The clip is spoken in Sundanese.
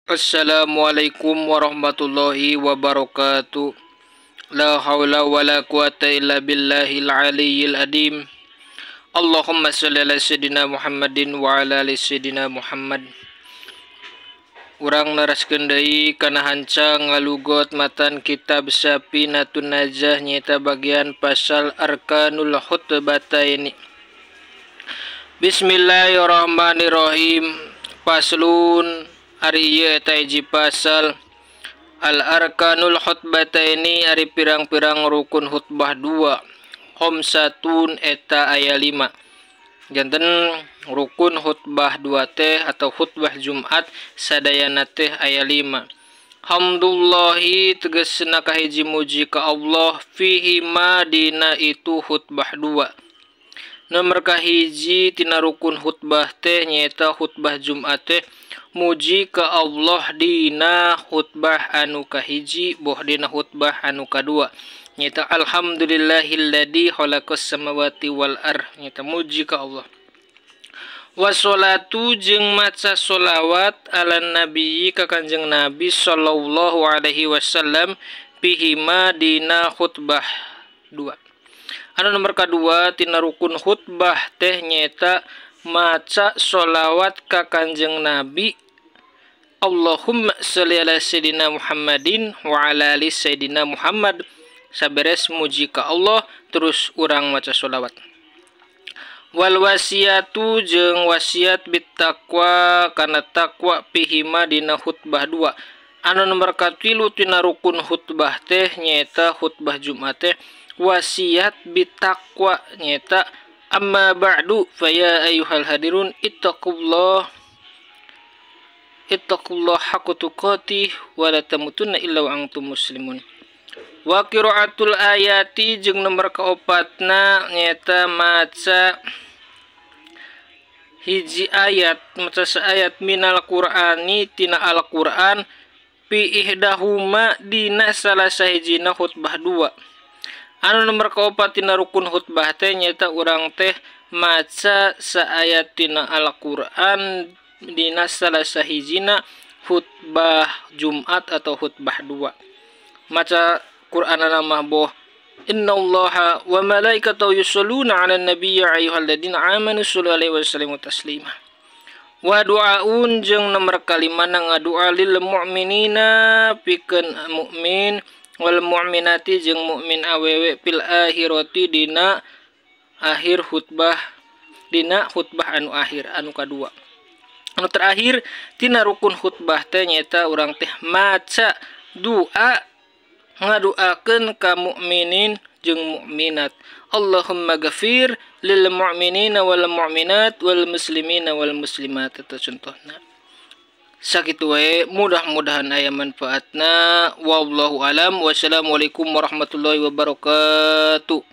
Assalamualaikum warahmatullahi wabarakatuh. La haula wala quwata illa billahil aliyyil adim. Allahumma sholli ala sayyidina Muhammadin wa ala ali sayyidina Muhammad. Urang neraskeun deui kana hanca ngalugot matan kitab Safinatun Najah nyaeta bagian pasal Arkanul Khutbataini. Bismillahirrahmanirrahim. Faslun ari ieu eta hiji pasal al arkanul khutbataini ari pirang-pirang rukun khutbah dua khamsatun eta aya 5. Janten rukun khutbah dua teh atau khutbah Jumat sadayana teh aya 5. Hamdullahi tegasna kahiji muji ka Allah fihi ma dina itu khutbah dua. Nomor kahiji tina rukun khutbah teh nyaeta khutbah Jumat teh muji ka Allah dina khutbah anu kahiji boh dina khutbah anu kadua nyaeta alhamdulillahilladzi khalaqas samawati wal ardh nyaeta muji ka Allah. Wassalatu jeung maca sholawat ala nabi ka Kanjeng Nabi sallallahu alaihi wasallam pihima dina khutbah dua. Anu nomor kadua tina rukun khutbah teh nyaeta maca sholawat ka Kanjeng Nabi. Allahumma sholli ala sayyidina Muhammadin wa ala ali sayyidina Muhammad. Saberes muji ka Allah terus urang maca sholawat. Wal wasiatu jeung wasiat bittaqwa kana taqwa pihima dina khutbah dua. Anu nomor katilu tina rukun khutbah teh nyaeta khutbah Jumat teh wasiat bittaqwa nyaeta amma ba'du fa ya ayyuhal hadirun ittaqullah ittaqullah haqqa tuqatih wa la tamutunna illa wa antum muslimun. Wa qiraatul ayati jeung nomor kaopatna nyaeta maca hiji ayat maca saayat minal qur'ani tina Al-Qur'an pi ihdahuma dina salah sahijina khutbah dua. Anu nomor kaopat tina rukun khutbah teh nyaeta urang teh maca saayat tina Al-Qur'an dina salah sahijina khutbah Jumat atau khutbah dua. Maca Qur'anana mah boh innallaha wa malaikatahu yusholluna 'alan nabiyyi ayyuhalladzina amanu shollu alaihi wa sallimu taslima. Wa du'aun jeung nomor kalimana ngadua lil mu'minina pikeun mukmin wal mu'minati jeung mukmin awewe fil akhirati dina akhir khutbah dina khutbah anu akhir anu kadua. Anu terakhir tina rukun khutbah teh nyaeta urang teh maca doa ngaduakeun ka mukminin jeung mukminat. Allahumma ghafir lil mu'minina wal mu'minat wal muslimina wal muslimat eta contohna. Sakitu wae, mudah-mudahan aya manfaatna. Wallahu alam. Wassalamualaikum warahmatullahi wabarakatuh.